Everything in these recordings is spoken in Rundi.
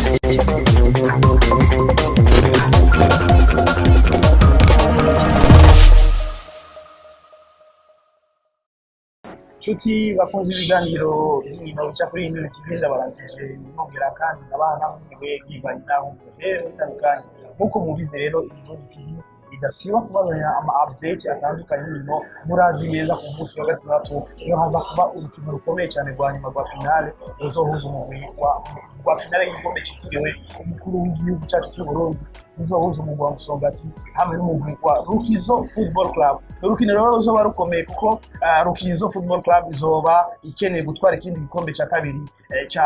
Nshuti bakunze ibiganiro by'inkino bica kuri Induri TV, ndabarangije nongera kandi ndabana mwiriwe bivanye naho muherereye bitandukanye. Nk'uko mubizi rero, Induri TV idasiba kubazanira ama update atandukanye y'inkino. Murazi neza, ku munsi wa gatandatu niho haza kuba urukino rukomeye cyane rwa nyuma rwa finale ruzohuza umugwi wa finale y'igikombe cyitiriwe umukuru w'igihugu cyacu cy'u Burundi, ruzohuza umugwi wa Musongati hamwe n'umugwi wa Rukinzo Football Club. Ni urukino rero ruzoba rukomeye kuko Rukinzo Football Club izoba ikeneye gutwara ikindi gikombe cya kabiri ca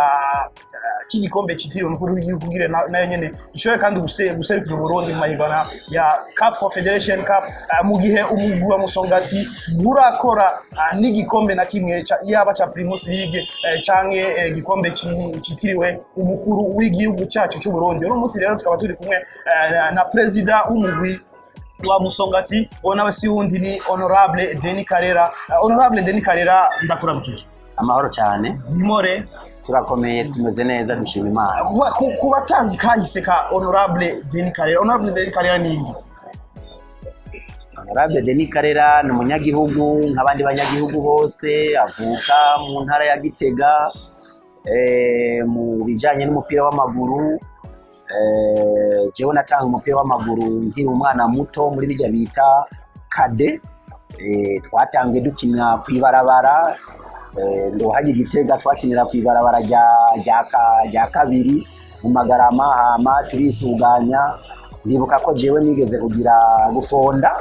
cy'igikombe cyitiriwe umukuru w'igihugu, kugira nayo nyene ishobore kandi guserukira Uburundi mu mahiganwa ya CAF Confederation Cup, mu gihe umugwi wa Musongati nturakora n'igikombe na kimwe yaba ca Primus League canke igikombe citiriwe umukuru w'igihugu cyacu cy'u Burundi. Uno munsi rero tukaba turi kumwe na perezida w'umugwi wa Musongati, uwo nawe si wundi ni Honorable Denis Karera. Honorable Denis Karera, ndakuramukije. Amahoro cyane. Nimore? Turakomeye, tumeze neza, dushima Imana. Ku batazi kahise ka Honorable Denis Karera, Honorable Denis Karera ni inde? Honorable Denis Karera ni umunyagihugu nk'abandi banyagihugu bose, avuka mu ntara ya Gitega. Mu bijanye n'umupira w'amaguru, jewe natanga umupira w'amaguru nkiri umwana muto muri bijya bita cadets. Twatangiye dukina kw'ibarabara, ndohaje Gitega, twakinira kw'ibarabara rya kabiri mu Magarama, hama turisuganya. Ndibuka ko jewe nigeze kugira gufonda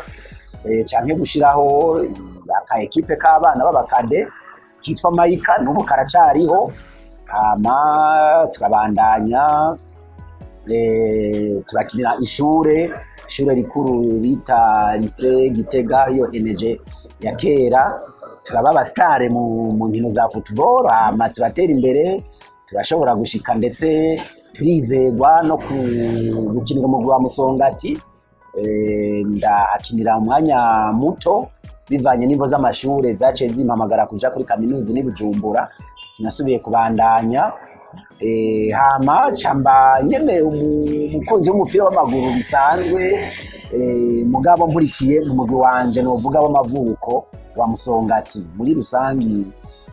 canke gushiraho aka équipe k'abana b'aba cadets kitwa Mayika, n'ubu karacariho. Hama turabandanya, turakinira ishure rikuru bita Lycée Gitega, ariyo ENG ya kera. Turaba aba stars mu nkino za football, hama turatera imbere, turashobora gushika ndetse turizegwa no gukinira umugwi wa Musongati. Ndahakinira umwanya muto bivanye n'imvo z'amashure zaciye zimpamagara kuja kuri kaminuza n'i Bujumbura, sinasubiye kubandanya. Hama camba nyene umukunzi w'umupira w'amaguru bisanzwe, mugabo nkurikiye mu mugwi wanje novuga w'amavuko wa Musongati. Muri rusangi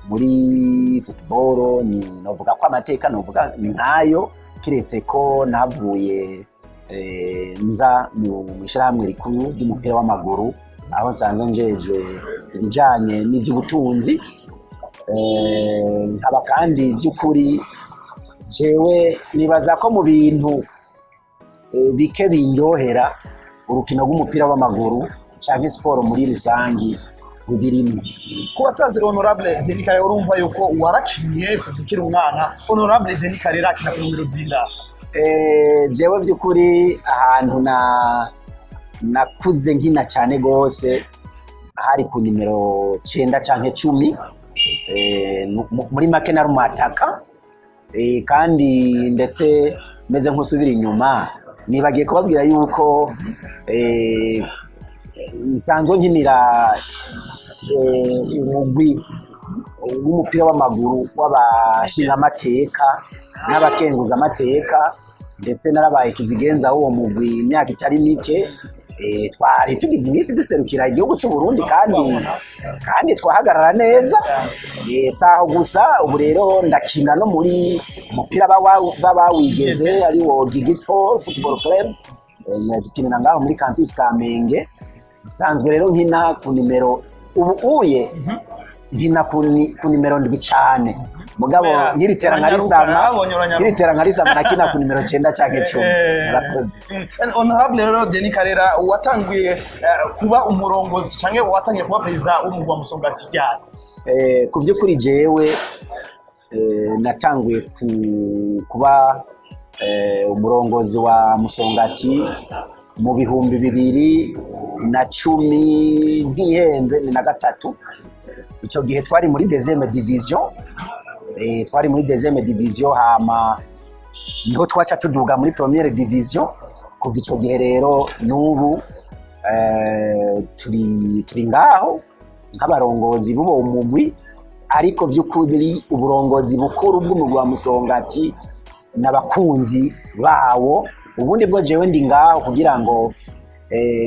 muri football ni novuga ko amateka novuga ni nkayo, kiretse ko navuye nza mu ishirahamwe rikuru ry'umupira w'amaguru, aho nsanzwe njejwe ibijanye n'ivy'ubutunzi. Nkaba kandi by'ukuri jewe nibaza ko mu bintu bike bindyohera, urukino rw'umupira w'amaguru canke siporo muri rusangi rubirimo. Ku batazi Honorable Denis Karera, urumva yuko warakinye kuva ukiri umwana. Honorable Denis Karera akina ku nimero zingahe? Jewe by'ukuri ahantu na nakuze nkina cyane gose hari ku nimero 9 canke 10. Muri make nari umwataka. Kandi ndetse meze nk'usubira inyuma, nibagiye kubabwira yuko nsanzwe nkinira umugwi w'umupira w'amaguru w'abashingamateka n'abakenguzamateka, ndetse narabaye kizigenza w'uwo mugwi imyaka itari mike. Twari tugize iminsi duserukira igihugu cy'u Burundi kandi twahagarara neza. Saho gusa, ubu rero ndakina no muri umupira b'abawigeze, ari wo Gigi Sport Football Club. Dukinira ngaho muri campus Kamenge. Nsanzwe rero nkina ku nimero, ubu uye nkina ku nimero 7 cane, mugabo Kubera nkiritera nka uranyaruka, risama, narabonye uranyaruka. nkiritera nka risama nakina ku nimero 9 canke 10. Murakoze. Honorable rero Denis Karera, watanguye kuba umurongozi canke watangiye kuba perezida w'umugwi wa Musongati ryari? Ku by'ukuri jewe natanguye kuba umurongozi wa Musongati mu 2010, ntihenze ni na gatatu. Icyo gihe twari muri deuxième division, twari muri deuxième division, hama niho twaca tuduga muri première division. Kuva ico gihe rero n'ubu turi ngaho nk'abarongozi b'uwo mugwi, ariko vy'ukuri uburongozi bukuru bw'umugwi wa Musongati n'abakunzi bawo. Ubundi bwo jewe ndi ngaho kugira ngo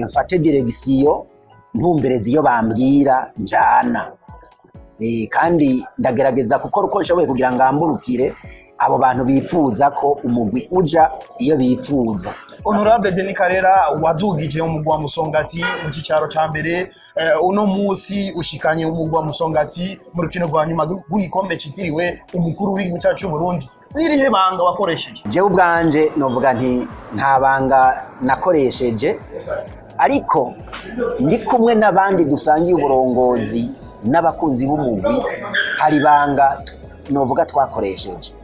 mfate direction, ntumbereze iyo bambwira njana. Kandi ndagerageza gukora uko nshoboye kugira ngo ngamburukire abo bantu bifuza ko umugwi uja iyo bifuza. Honorable Denis Karera, wadugije umugwi wa Musongati mu cicaro ca mbere, uno musi ushikanye umugwi wa Musongati mu rukino rwa nyuma rw'igikombe citiriwe umukuru w'igihugu cyacu c'u Burundi. N'irihe banga wakoresheje? Jewe ubwanje novuga nti nta banga nakoresheje, ariko ndi kumwe n'abandi dusangiye uburongozi n'abakunzi b'umugwi, hari ibanga novuga twakoresheje.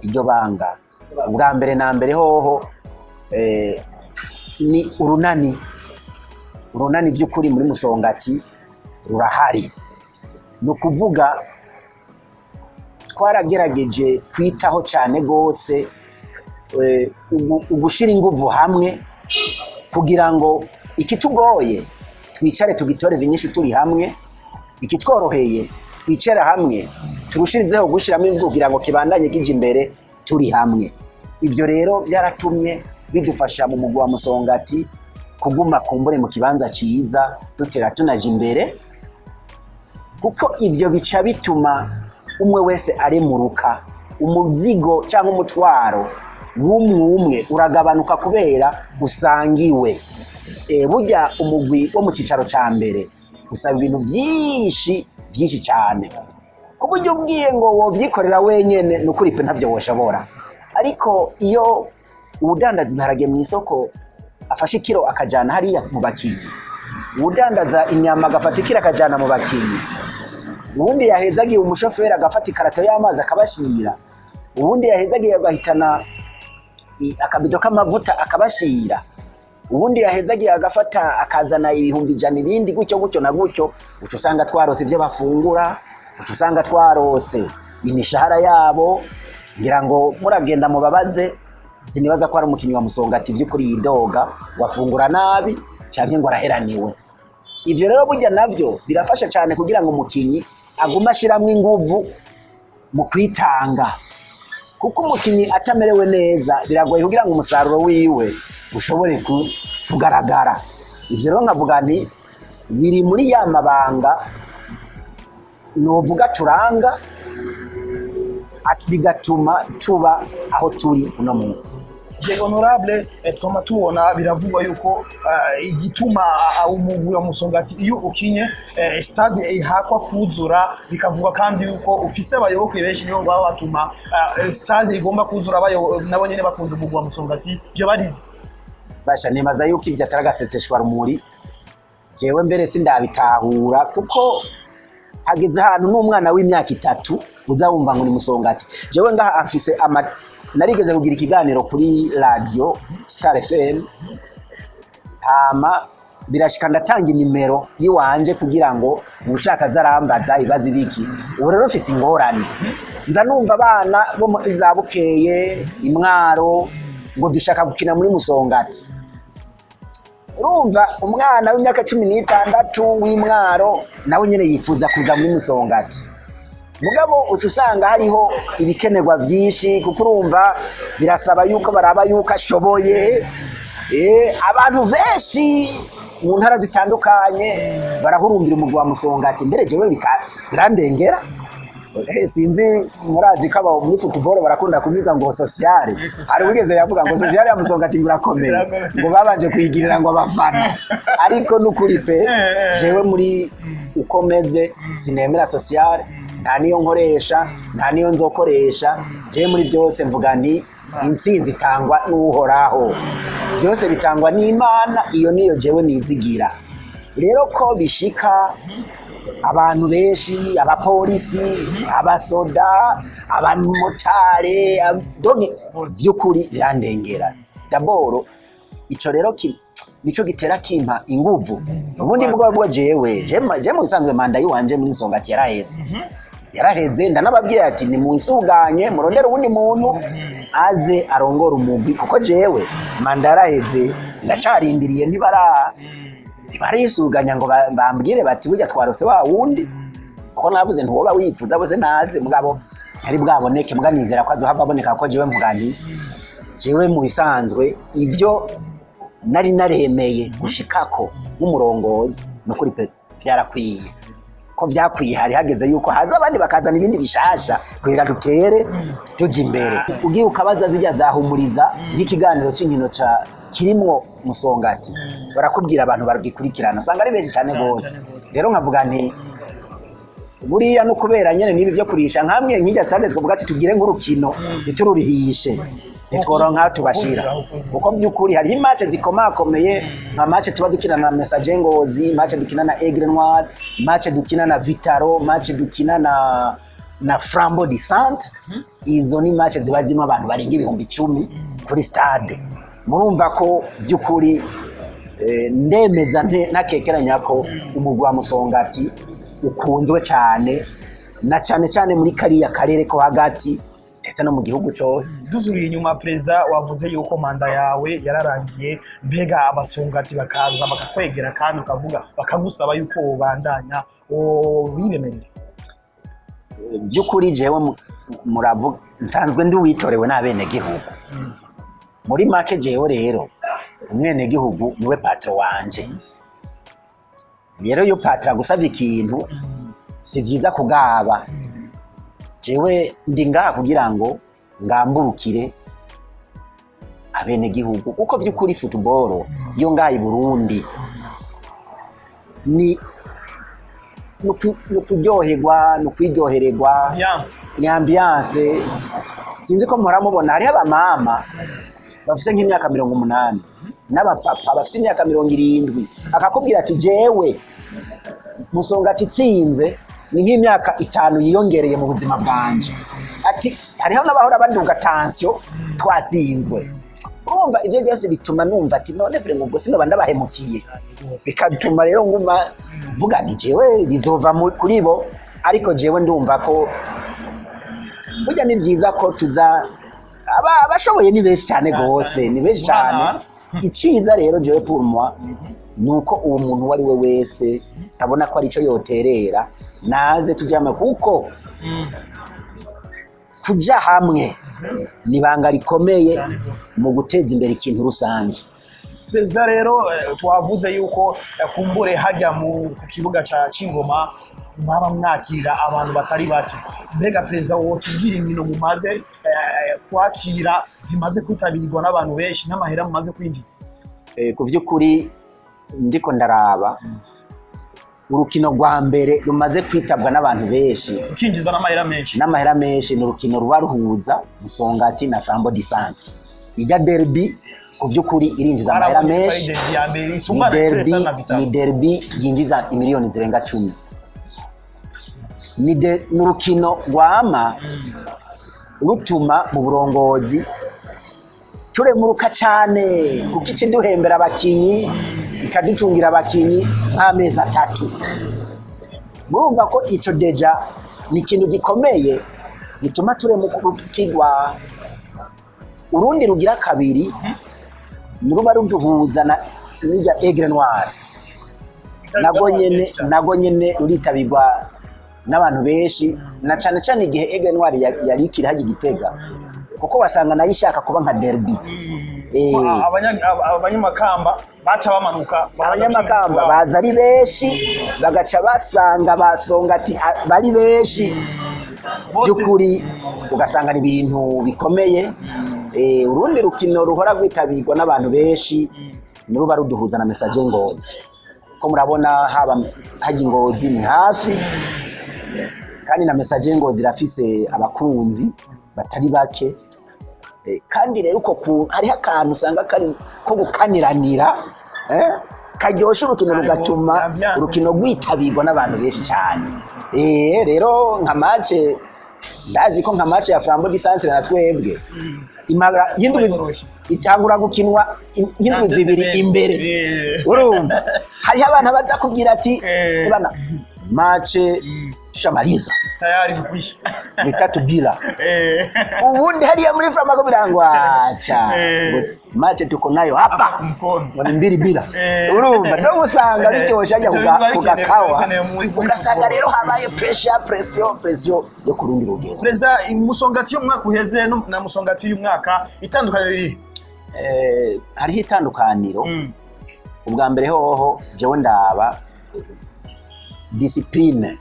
Iryo banga, ubwa mbere na mbere hoho, ni urunani. Urunani by'ukuri muri Musongati rurahari. Ni ukuvuga twaragerageje kwitaho cyane rwose ugushira inguvu hamwe kugira ngo ikitugoye twicare tugitorere inyishu turi hamwe, ikitworoheye twicare hamwe turushirizeho gushiramo inguvu kugira ngo kibandanye kija imbere turi hamwe. Ivyo rero byaratumye bidufasha mu mugwi wa Musongati kuguma kumbure mu kibanza ciza, dutera tunaja imbere, kuko ivyo bica bituma umwe wese aremuruka umuzigo cyangwa umutwaro w'umwe umwe uragabanuka kubera usangiwe. Burya umugwi wo mu cicaro ca mbere usaba ibintu byinshi byinshi cyane, ku buryo ubwiye ngo wovyikorera wenyene, ni ukuri pe, ntavyo woshobora. Ariko iyo uwudandaza ibiharage mu isoko afashe ikiro akajana hariya mu bakinyi, uwudandaza inyama agafata ikiro akajana mu bakinyi, uwundi yahezagiye umushoferi agafata ikarato y'amazi akabashira, uwundi yahezagiye agahitana akabido k'amavuta akabashira, ubundi yahezagiye agafata akazana 100,000, ibindi gutyo gutyo na gutyo, uca usanga twarose ibyo bafungura, uca usanga twarose imishahara yabo. Ngira ngo muragenda mubabaze, sinibaza ko hari umukinnyi wa Musongati vy'ukuri yidoga ngo afungura nabi canke ngo araheraniwe. Ivyo rero burya navyo birafasha cyane kugira ngo umukinyi agume ashiramwo inguvu mu kwitanga, kuko umukinyi atamerewe neza biragoye kugira ngo umusaruro wiwe ushobore kugaragara. Ivyo rero nkavuga nti biri muri ya mabanga novuga turanga, bigatuma tuba aho turi uno munsi. Je, honorable, twama tubona biravugwa yuko igituma umugwi wa Musongati iyo ukinye stade ihakwa kuzura, bikavugwa kandi yuko ufise abayoboke benshi, nibo baba batuma stade igomba kuzura, nabo nyene bakunda umugwi wa Musongati. Byo bari Basha, nibaza yuko ivyo atari agaseseshwa rumuri. Jewe mbere sindabitahura, kuko hageze ahantu n'umwana w'imyaka 3 uza wumva ngo ni Musongati. Jewe ngaha afise ama narigeze kugira ikiganiro kuri radio Star FM, hama birashika ndatanga inimero yiwanje kugira ngo ushaka azarambaza ibibazo ibiki. Ubu rero mfise ingorane, nza numva abana bo muri za Bukeye, Imwaro, ngo dushaka gukina muri Musongati. Urumva umwana w'imyaka 16 w'Imwaro nawe nyene yifuza kuza muri Musongati, mugabo uca usanga hariho ibikenerwa vyinshi, kuko urumva birasaba yuko baraba yuko ashoboye. Abantu benshi mu ntara zitandukanye barahurumbira umugwi wa Musongati, mbere jewe birandengera. Sinzi, murazi ko aba muri football barakunda kuvuga ngo sociale. Hari wigeze yavuga ngo sociale ya Musongati ngo irakomeye, ngo babanje kuyigirira ngo abafana. Ariko nukuri pe, jewe muri uko meze sinemera sociale, nta niyo nkoresha, nta niyo nzokoresha. Jewe muri byose mvuga nti intsinzi itangwa n'Uhoraho, byose bitangwa n'Imana, iyo niyo jewe nizigira. Rero ko bishika abantu benshi, abapolisi, abasoda, abamotare, donc vy'ukuri birandengera. D'abord ico rero nico gitera kimpa inguvu. Ubundi bwo jewe je mu bisanzwe manda yiwanje muri Musongati yaraheze, yaraheze. Ndanababwira ati nimwisuganye murondere uwundi muntu aze arongora umugwi, kuko jewe manda yaraheze. Ndacarindiriye, ntibarisuganya ngo bambwire bati burya twarose wa wundi, kuko navuze ntiwoba wifuza bose naze. Mugabo Ntari bwaboneke, mbwa nizera ko azohava aboneka, ko jewe mvuga nti jewe mu bisanzwe ivyo nari naremeye gushikako nk'umurongozi nukuri pe vyarakwiye, ko vyakwiye. Hari hageze yuko haza abandi bakazana ibindi bishasha kugira dutere tuja imbere. Ugiye ukabaza zirya zahumuriza nk'ikiganiro c'inkino ca kirimwo Musongati, barakubwira abantu bagikurikirana usanga ari benshi cyane gose. Rero nkavuga nti buriya no kubera nyene nibi vyo kurisha nkamwe nk'irya stade, twavuga ati tugire nk'urukino ntitururihishe, ntitworonka aho tubashira, kuko vy'ukuri hariho i match zikomakomeye, nka match tuba dukina na Messager Ngozi, match dukina na Aigle Noir, match dukina na Vitaro, match dukina na Flambeau du Centre. Izo ni match ziba zirimo abantu barenga 10,000 kuri stade. Murumva ko vy'ukuri ndemeza ntakekeranya ko umugwi wa Musongati ukunzwe cyane, na cyane cyane muri kariya karere ko hagati, ndetse no mu gihugu cyose. Dusubiye inyuma, perezida, wavuze yuko manda yawe yararangiye. Mbega Abasongati bakaza bakakwegera kandi ukavuga bakagusaba yuko wobandanya, bibemerera? By'ukuri jewe muravuga nsanzwe ndi uwitorewe n'abenegihugu. Muri make jewe rero umwenegihugu niwe patron wanje. Rero iyo patron agusavye ikintu, si vyiza kugaba. Jewe ndi ngaha kugira ngo ngamburukire abenegihugu, kuko vy'ukuri football yo ngaha i Burundi ni nukuryoherwa, nukwiryohererwa. Ambiance. Ni ambiance. Sinzi ko muhora mubona hariho abamama bafise nk'imyaka 80 n'abapapa bafise imyaka 70, akakubwira ati jewe Musongati itsinze ni nk'imyaka 5 yiyongereye mu buzima bwanje. Ati hariho n'abahora baduga tension twatsinzwe. Urumva ivyo byose bituma numva ati none vraiment ubwo sinoba ndabahemukiye? Bikatuma rero nguma mvuga nti jewe bizova kuri bo, ariko jewe ndumva ko burya ni vyiza ko tuza abashoboye ni benshi cyane gose, ni benshi cyane. Iciza rero jewe pour moi ni uko uwo muntu uwo ari we wese abona ko arico yoterera, naze tujye hamwe, kuko kuja hamwe ni ibanga rikomeye mu guteza imbere ikintu rusange. Perezida, rero twavuze yuko kumbure hajya mu ku kibuga ca Cingoma mwaba mwakira abantu batari bake. Mbega perezida, wotubwira inkino mumaze kwakira zimaze kwitabirwa n'abantu benshi n'amahera mumaze kwinjiza? Ku vy'ukuri ndiko ndaraba urukino rwa mbere rumaze kwitabwa n'abantu benshi ukinjiza n'amahera menshi n'amahera menshi, ni urukino ruba ruhuza Musongati na Flambeau du Centre. Ijya derby ku vy'ukuri irinjiza amahera Barabonye ko ari menshi. derby ya mbere Ni isumba na derby Presa na Vital'O. Ni derby yinjiza imiliyoni zirenga 10. Ni urukino rwama rutuma mu burongozi turemuruka cane, kuko ica iduhembera abakinyi, ikadutungira abakinyi nk'amezi 3. Murumva ko ico déjà ni ikintu gikomeye gituma turemukirwa. Urundi rugira kabiri ni ruba ruduhuza na n'irya Aigle Noir, nago nyene ruritabirwa n'abantu benshi, na cane cane igihe Aigle Noir yari ikiri hajya Igitega, kuko wasanga nayo ishaka kuba nka derby. Abanyamakamba baca bamanuka. Abanyamakamba baza ari benshi, bagaca basanga basonga ati bari benshi. By'ukuri ugasanga ni ibintu bikomeye. Urundi rukino ruhora rwitabirwa n'abantu benshi ni ruba ruduhuza na Messager Ngozi, ko murabona haba hajya Ingozi ni hafi, kandi na Messager Ngozi irafise abakunzi batari bake. Kandi rero uko hariho akantu usanga kari ko gukaniranira karyosha urukino, rugatuma ambiance. Urukino rwitabirwa n'abantu benshi cyane. Rero nka match, ndazi ko nka match ya Flambeau du Centre na twebwe imara nk'indwi Yoroshe. itangura gukinwa nk'indwi 2 imbere. Urumva hariho abantu baza kubwira ati bana match. Tushamaliza. Tayari kukwisha. Ni 3-0. Ubundi hariya muri Flamako birangwa acha. Match tuko nayo hapa. Mkono. Ngo ni 2-0. Urumva no usanga biryoshe hajya Ivyo biba kugakawa, bikenewe muri ugasanga football. Rero habaye pressure, pression, pression yo ku rundi rugero. Perezida, Musongati y'umwaka uheze na Musongati y'umwaka, itandukaniro riri? Hariho itandukaniro. Ubwa mbere hoho jewe ndaba discipline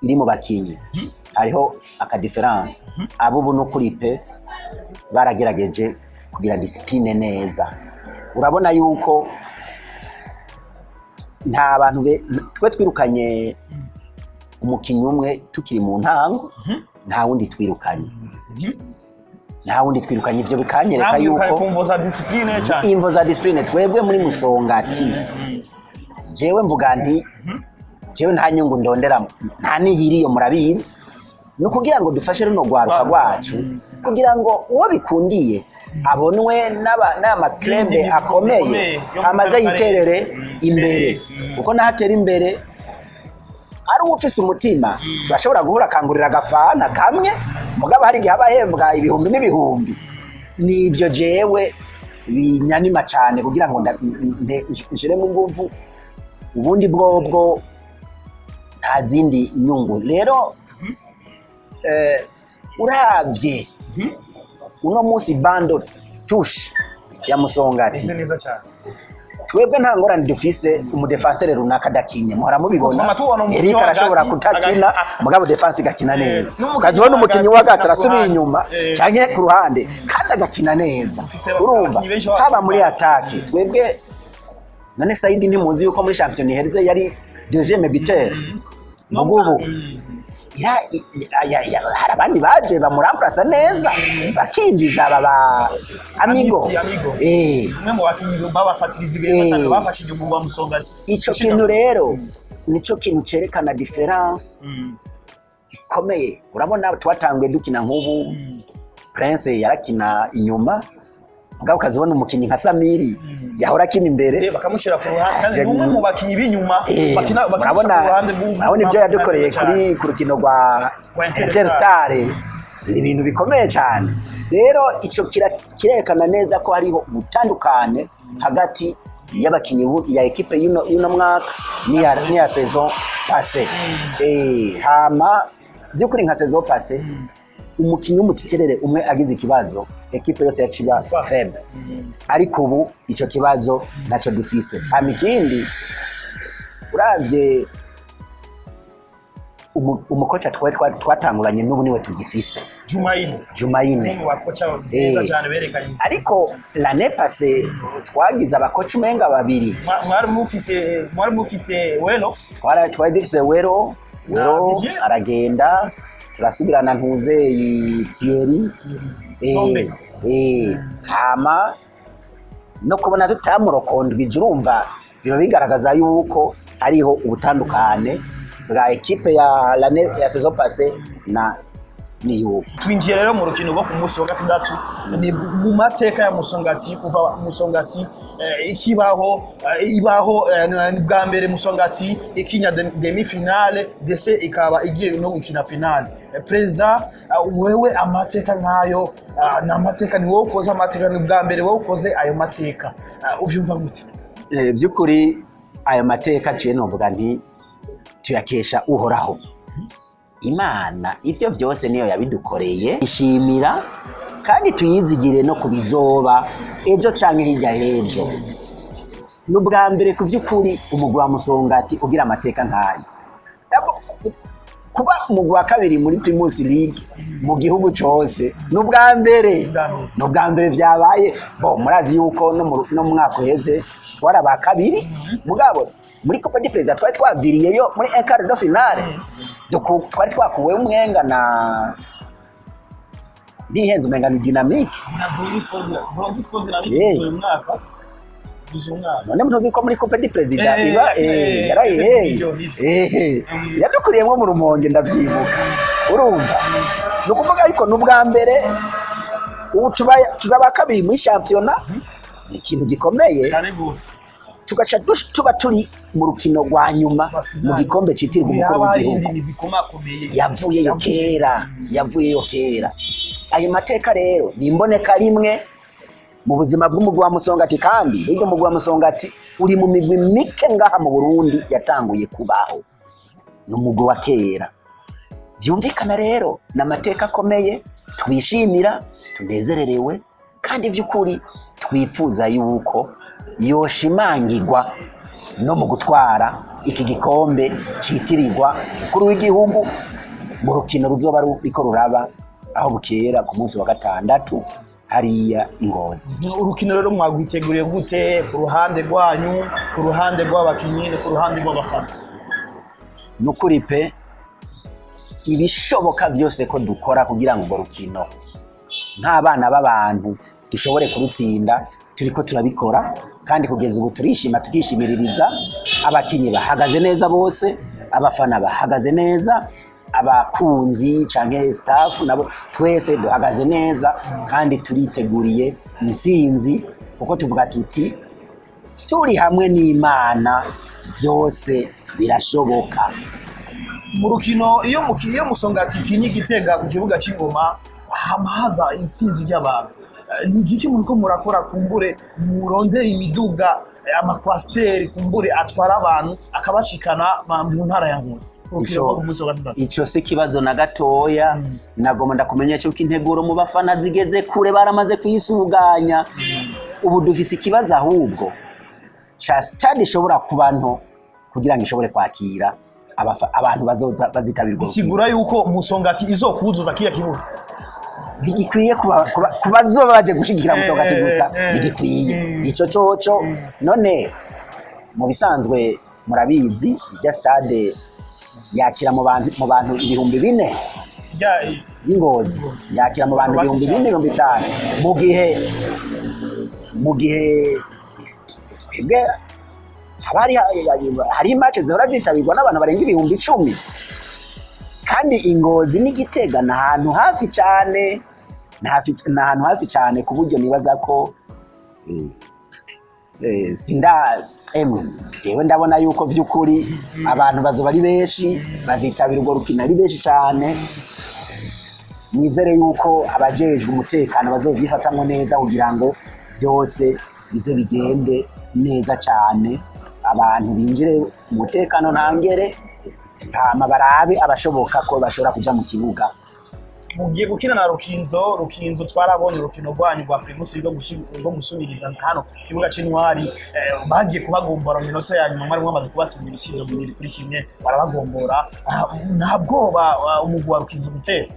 iri mu bakinyi, hariho aka différence. Abo ubu n'ukuri pe baragerageje kugira discipline neza. Urabona yuko nta bantu twe twirukanye umukinyi umwe tukiri mu ntango, nta wundi twirukanye, nta wundi twirukanye. Ivyo bikanyereka Mwamwirukanye yuko ku mvo za discipline cyane. Imvo za discipline. Twebwe muri Musongati, jewe mvuga nti jewe nta nyungu ndondera, nta niyiriyo, murabizi. Ni ukugira ngo dufashe runo rwaruka rwacu, kugira ngo uwo bikundiye abonwe n'ama clubs N'indi akomeye, bikomeye yo mu amaze karere. yiterere imbere, kuko naho atera imbere ari uwo ufise umutima, turashobora guhura akangurira agafana kamwe, mugabo hari igihe aba ahembwa ibihumbi n'ibihumbi. Nivyo jewe binyanima cyane kugira ngo nshiremo inguvu. Ubundi bwobwo nta zindi nyungu. Rero uravye uno munsi banc de touche ya Musongati, Meze neza cyane. twebwe nta ngorane dufise umu défenseur runaka adakinye, muhora mubibona. Twama tubona umukinyi Eric arashobora hagati, kutakina, mugabo défense igakina neza. N'umukinyi Ukazibona umukinyi hagati wa hagati na ku arasubiye ruhande. inyuma canke ku ruhande kandi agakina neza. Ufise Urumva, abakinyi benshi haba muri attaque twebwe, none Saidi ntimuzi yuko muri championnat ihereze yari deuxième buteur? Mugubu hari abandi baje bamuramplasa neza, bakinjiza aba ba Amigo. Amisi, Amigo. Umwe mu bakinyi babasatirizi beza cyane bafashe igihugu wa Musongati. Ico kintu rero nico kintu cerekana différence ikomeye. Urabona twatanguye dukina nk'ubu Prince yarakina inyuma, mugabo ukazibona umukinyi nka Samiri yahora akina imbere, Bakamushyira ku ruhande, kandi ni umwe mu bakinyi b'inyuma bakina murabona ku ruhande murabona ibyo yadukoreye kuri ku rukino rwa Rwa Interstar, ni ibintu bikomeye cyane. Rero ico kirerekana neza ko hariho ubutandukane hagati y'abakinyi ya équipe y'uno mwaka n'iya saison passée. Hama by'ukuri nka saison passée, umukinyi w'umu titulaire umwe agize ikibazo, équipe yose yaciba faible, ariko ubu ico kibazo ntaco dufise. Hama ikindi, uravye umukoca twari twatanguranye n'ubu niwe tugifise. Jumaine. Jumaine. Umwe mu bakoca beza cyane berekanye. Ariko l'année passée twagize abakoca umenga babiri. Mwari mufise Welo. Twari dufise Wero. Wero Vivier. aragenda, turasubirana ntuzeyi Thierry. Sombe. Hama no kubona tutamurokondwije, urumva biba bigaragaza yuko hariho ubutandukane bwa équipe ya l'année ya saison passée na n'iyubu. Twinjiye rero mu rukino rwo ku munsi wa gatandatu. Ni mu mateka ya Musongati, kuva Musongati ikibaho, ibaho, ni bwa mbere Musongati ikinya demi finale, ndetse ikaba igiye no gukina finale. Perezida, wewe amateka nk'ayo, ni amateka, ni wowe ukoze amateka, ni bwa mbere wowe ukoze ayo mateka. Uvyumva gute? By'ukuri ayo mateka ciye novuga nti tuyakesha Uhoraho Imana. Ivyo vyose niyo yabidukoreye, ishimira kandi tuyizigire no kubizoba ejo canke hirya h'ejo. Ni ubwa mbere ku vy'ukuri umugwi wa Musongati ugira amateka nk'ayo. Kuba umugwi wa kabiri muri Primus League mu gihugu cose ni ubwa mbere. Ubwa mbere. Ni ubwa mbere vyabaye. Bo murazi yuko no mu mwaka uheze twari aba kabiri, mugabo muri Coupe du Président twari twaviriyeyo muri un quart de finale. Twari twakuweho umwenga na ntihenze, umenga ni Dynamique. Na Burundi Sport Dynamique uyu mwaka duze umwaka. None mutuzi ko muri Coupe du Président iba yaraye division, nivyo. Yadukuriyemo mu Rumonge, ndavyibuka. Urumva ni ukuvuga, ariko ni ubwa mbere ubu tuba ba kabiri muri shampiyona, ni ikintu gikomeye. Cyane gose. Tugaca tuba turi mu rukino rwa nyuma mu gikombe citirirwa umukuru Haba w'igihugu. indi migwi ikomakomeye. Yavuyeyo kera, yavuyeyo kera. Ayo mateka rero ni imboneka rimwe mu buzima bw'umugwi wa Musongati, kandi burya umugwi wa Musongati uri mu migwi mike ngaha mu Burundi yatanguye kubaho, ni umugwi wa kera. Vyumvikana rero ni amateka akomeye twishimira, tunezererewe, kandi vy'ukuri twifuza yuko yoshimangirwa no mu gutwara iki gikombe citirirwa umukuru w'igihugu mu rukino ruzoba ruriko ruraba aho bukera ku munsi wa gatandatu hariya i Ngozi. Urukino rero mwagwiteguriye gute ku ruhande rwanyu, ku ruhande rw'abakinyi no ku ruhande rw'abafana? Nukuri pe, ibishoboka byose ko dukora kugira ngo urwo rukino nk'abana b'abantu dushobore kurutsinda, turiko turabikora, kandi kugeza ubu turishima, tukishimiririza. Abakinyi bahagaze neza bose, abafana bahagaze neza, abakunzi canke staff nabo twese duhagaze neza, kandi turiteguriye intsinzi, kuko tuvuga tuti turi hamwe n'Imana byose birashoboka. Mu rukino iyo Musongati ikinye Igitega ku kibuga cy'Ingoma, hama haza intsinzi ry'abantu. Ni igiki muriko murakora kumbure murondera imiduga, amakwasiteri kumbure atwara abantu akabashikana mu ntara ya Ngozi ku rukino rwo ku munsi wa gatandatu? Ico si kibazo na gatoya. Nagomba ndakumenya yuko integuro mu bafana zigeze kure, baramaze kuyisuganya. Ubu dufise ikibazo ahubwo ca stade ishobora kuba nto kugira ngo ishobore kwakira abantu bazoza bazitabira urwo rukino. Bisigura yuko Musongati izokuzuza kiya kibuga? Ntigikwiye ku bazoba baje gushigikira Musongati gusa, ntigikwiye ico coco. None mu bisanzwe murabizi, irya stade yakira mu bantu 4000. Y'Ingozi yakira mu bantu 4000, 5000, mu gihe twebwe haba hari match zihora zitabirwa n'abantu barenga 10,000. Kandi Ingozi n'Igitega ni ahantu hafi cyane, ni ahantu hafi cyane, ku buryo nibaza ko sinda emwe jewe ndabona yuko vy'ukuri abantu bazoba ari benshi, bazitabira urwo rukino ari benshi cyane. Nizere yuko abajejwe umutekano bazovyifatamwo neza kugira ngo vyose bize bigende neza cyane, abantu binjire mu mutekano ntangere, hama barabe abashoboka ko bashobora kuja mu kibuga. Mugiye gukina na Rukinzo. Rukinzo twarabonye urukino rwanyu rwa Primus rwo gusubiriza hano ku kibuga c'Intwari, bagiye kubagombora mu minota ya nyuma, mwari mwamaze kubatsinda ibisindo 2-1, barabagombora. Nta bwoba umugwi wa Rukinzo gutera?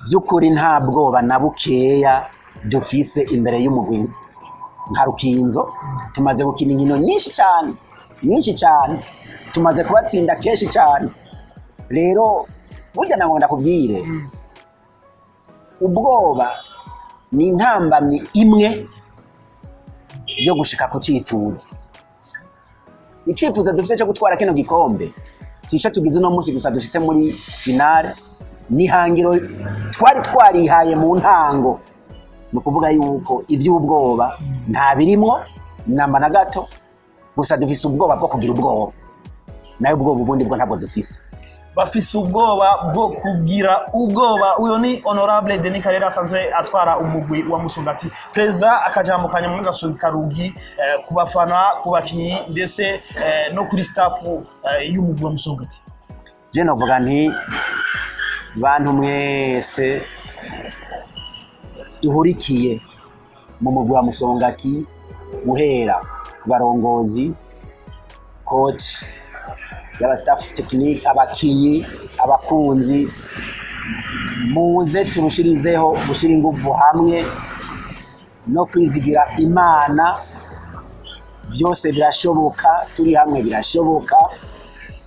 By'ukuri nta bwoba na bukeya dufise imbere y'umugwi nka Rukinzo. Tumaze gukina inkino nyinshi cyane, nyinshi cyane, tumaze kubatsinda kenshi cyane. Rero burya ntabwo ndakubwire, ubwoba ni intambamyi imwe yo gushika ku cyifuzo. Icyifuzo dufite cyo gutwara kino gikombe si icyo tugize uno munsi gusa dushitse muri finale, ni ihangiro twari twarihaye mu ntango. Ni ukuvuga yuko iby'ubwoba nta birimwo namba na gato. Gusa dufise ubwoba bwo kugira ubwoba, nayo ubwoba ubundi bwo ntabwo dufise. Bafise ubwoba bwo kugira ubwoba. Uyo ni Honorable Denis Karera, asanzwe atwara umugwi wa Musongati. Perezida, akajambo kanyuma karugi ku bafana, ku bakinyi, ndetse no kuri staff y'umugwi wa Musongati. Je novuga nti bantu mwese duhurikiye mu mugwi wa Musongati, guhera ku barongozi, coach, yaba staff technique, abakinyi, abakunzi, muze turushirizeho gushyira ingufu hamwe no kwizigira Imana. Byose birashoboka, turi hamwe birashoboka.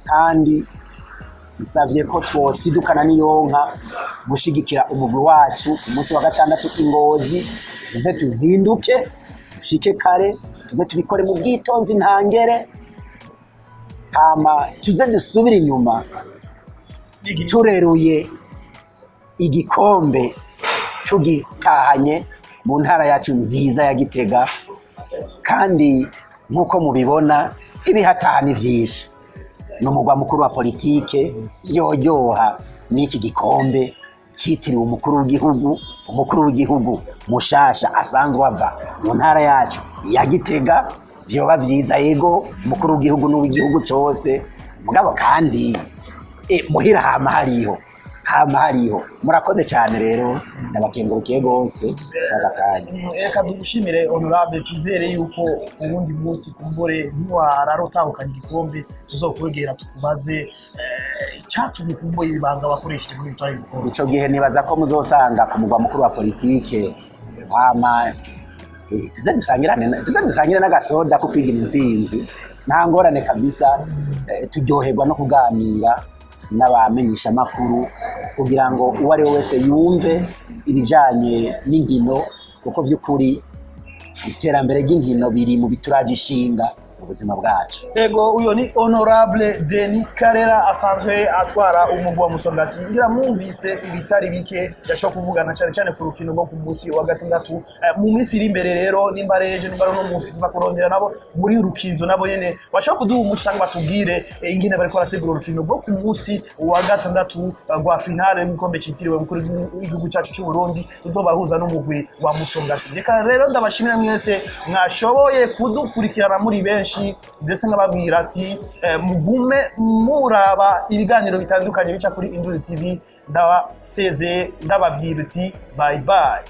Kandi nsabye ko twosidukana n'iyonka gushigikira umugwi wacu ku munsi wa gatandatu i Ngozi. Tuze tuzinduke, dushike kare, tuze tubikore mu bwitonzi ntangere, hama tuze dusubire inyuma tureruye igikombe, tugitahanye mu ntara yacu nziza ya Gitega. Kandi Nk'uko mubibona, ibihatani vyinshi, ni umugwa mukuru wa politike. Vyoryoha n'iki gikombe citiriwe umukuru w'igihugu, umukuru w'igihugu mushasha asanzwe ava mu ntara yacu ya Gitega, vyoba vyiza. Yego, umukuru w'igihugu n'uw'igihugu cose, mugabo kandi muhira hama hariho, hama hariho. Murakoze cyane rero, ndabakengurukiye gose aka kanya. Reka tugushimire, honorable. Twizere yuko uwundi munsi kumbure ntiwarara utahukanye igikombe, tuzokwegera tukubaze icyatumye kumbure ibanga wakoresheje muri gutwara igikombe. Ico gihe nibaza ko muzosanga ku mugwa mukuru wa politike, hama tuze dusangire n'agasoda ko kwigira intsinzi. Nta ngorane kabisa. Turyoherwa no kuganira n'abamenyeshamakuru kugira ngo uwo ari we wese yumve ibijanye n'inkino, kuko vy'ukuri iterambere ry'inkino biri mu bituraje ishinga mu buzima bwacu. Ego, uyo ni honorable Denis Karera, asanzwe atwara umugwi wa Musongati. Ngira mwumvise ibitari bike yashobora kuvugana, cyane cyane ku rukino rwo ku munsi wa gatandatu. Mu minsi iri imbere rero, nimba ari ejo, nimba ari uno munsi, tuza kurondera nabo muri Rukinzo, nabo nyene bashobora kuduha umuco cyangwa batubwire ingene bariko barategura urukino rwo ku munsi wa gatandatu rwa finale y'igikombe citiriwe umukuru w'igihugu cyacu cy'u Burundi, uzobahuza n'umugwi wa Musongati. Reka rero ndabashimira mwese mwashoboye kudukurikirana muri benshi, ndetse nkababwira ati mugume muraba ibiganiro bitandukanye bica kuri Induri TV. Ndabasezeye, ndababwira uti bye bye.